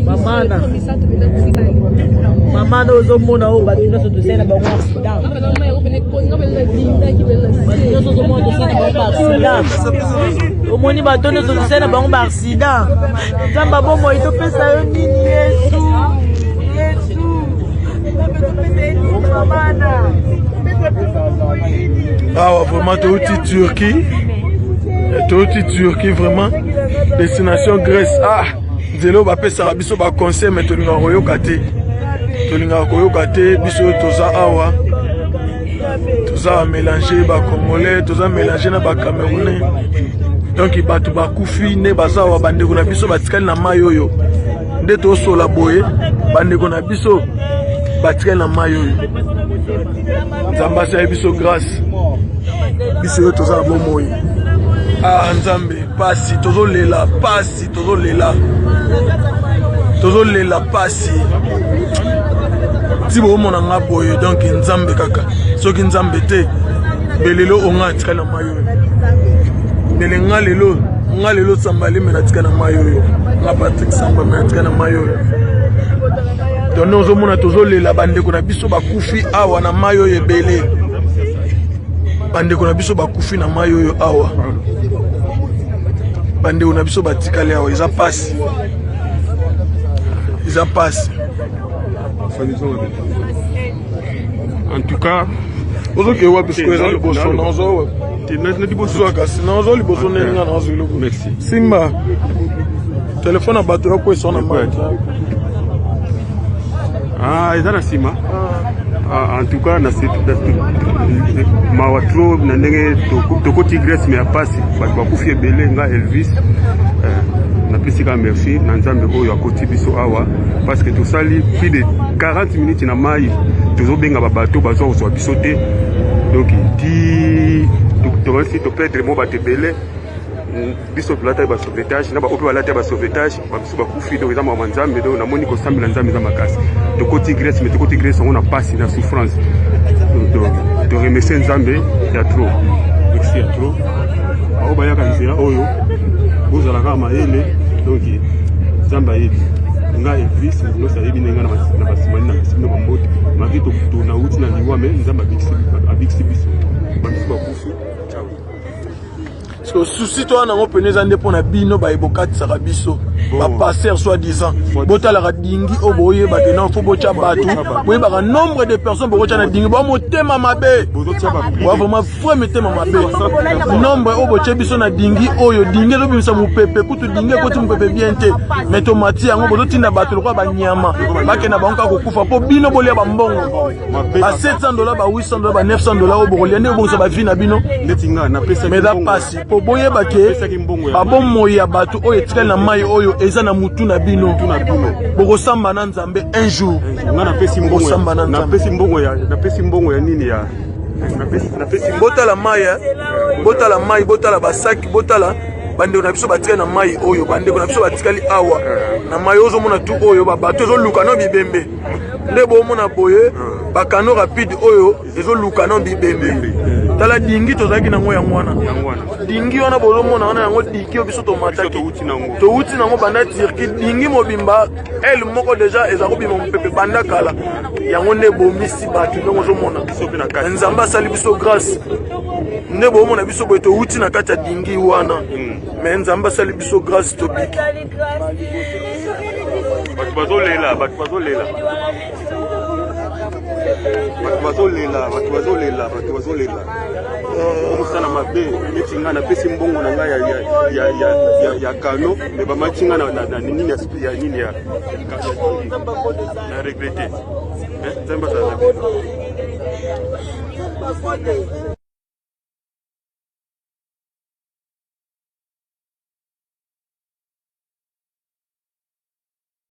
Mamana mamana ozomona oyo bato nyonso tosali na bango accident, bato nyonso ozomona tosali na bango baaccident, omoni bato nyonso tosali na bango baaccident. Nzambe bomoi, topesa yo nini? Yesu, Yesu, Nzambe, topesa ye nini? Mamana, topesa biso bomoi nini? Awa vraiment touti Turquie, touti Turquie vraiment, destination Grèce. Ah, nzela oyo bapesaka biso baconseil, mais tolingaka koyoka te, tolingaka koyoka te. Biso oyo toza awa, toza mélange bacongolais, toza mélange na bacamerounais. Donc bato bakufi nde baza awa, bandeko na biso batikali na mai oyo. Nde tosola boye, bandeko na biso batikali na mai oyo. Nzambe asali biso grâce, biso oyo toza na bomoi. Ah Nzambe, pasi, tozolela pasi, tozolela, tozolela pasi ti boomona nga boye. Donc Nzambe kaka, soki Nzambe te, belelo onga atikali na mai oyo. Mbele nga lelo, nga lelo Samba Leme natika na mai oyo, nga Patrik Samba me natika na mai oyo. Donc nde ozomona tozolela, bandeko na biso bakufi awa na mai oyo ebele, bandeko na biso bakufi na mai oyo awa, bandeko na biso batikali awa. Eza pasi, eza pasi. En tout cas, Ozokee wapi sikoyo? Eza liboso nazo liboso. Kasi nazo liboso ndenge nga nazo eloko. Merci. Simba telefone ya bato yakwesa na mai. Ah, eza na nsima. Ah, en tout cas na mawa trop na ndenge tokoti Grèce, mais ya pasi, bato bakufi ebele. Nga Elvis, napesi kaka merci na Nzambe oyo akoti biso awa, parce que tosali plus de 40 minutes na mai, tozobenga babato, bazwa kozwa biso te. Donc ti tokanisi toperdre mo bato ebele. Biso tolataki basauvetage na baoyo mpe balataki basauvetage, babiso bakufi. Donc eza makambo ya Nzambe. Donc namoni kosambela Nzambe eza makasi. Tokoti Grèce, mais tokoti Grèce yango na pasi, na souffrance. Donc toremercie Nzambe ya trop, merci ya trop. Bao bayaka nzela oyo, bozala kaka mayele. Donc Nzambe ayebi nga, Elvis nyonso ayebi ndenge na basimani na basi bino bambote malgré nauti na liwa, mais Nzambe abikisi biso, babiso bakufi. Ciao. Souci to wana yango pene eza nde mpo na bino baye bokatisaka biso, bapasseur soi disant. Botalaka dingi oyo, boyeba ke non, faut botya bato, boyebaka nombre de personnes bokotya na dingi. Boa motema mabe, boa vraiment vrai mitema mabe. Nombre oyo botye biso na dingi oyo, dingi ezobimisa mopepe, kutu dingi ekoti mopepe bien te, mais tomati yango, bozotinda bato lokola banyama, bakenda bango kaka kokufa mpo bino bolia bambongo ba 700 $, ba 800 $, ba 900 $ oyo bokolia nde obongisa bavie na bino. Mais eza pasi mpo boyeba ke babomoi ya bato oyo etikali na mai oyo eza na mutu na bino. Bokosamba na Nzambe un jour, bokosamba na Nzambe. Napesi mbongo ya nini ya Botala mai, botala mai, botala basaki, botala bandeko na biso batikali na mai oyo, bandeko na biso batikali awa na mai oyo. Ozomona tu oyo babato ezoluka no bibembe, nde bomona boye bakano rapide oyo ezoluka no bibembe. Tala dingi tozalaki nango, yango wana dingi wana bozomona wana, yango dingi oyo biso tomataki, towuti nango banda Turquie. Dingi mobimba ele moko déjà eza kobima mopepe banda kala, yango nde ebomisi bato. Ndenge ozomona, Nzambe asali biso grâce, nde bomona biso boye, towuti na kati ya dingi wana, mais Nzambe asali biso grâce, tobiki. Bato bazolela, bato bazolela, bato bazolela, bato bazolela, bato bazolela. Okosala mabe neti ngai napesi mbongo na ngai ya kano, mais bamati ngai na nini ya nini ya na regretter. Nzambe azala na bino.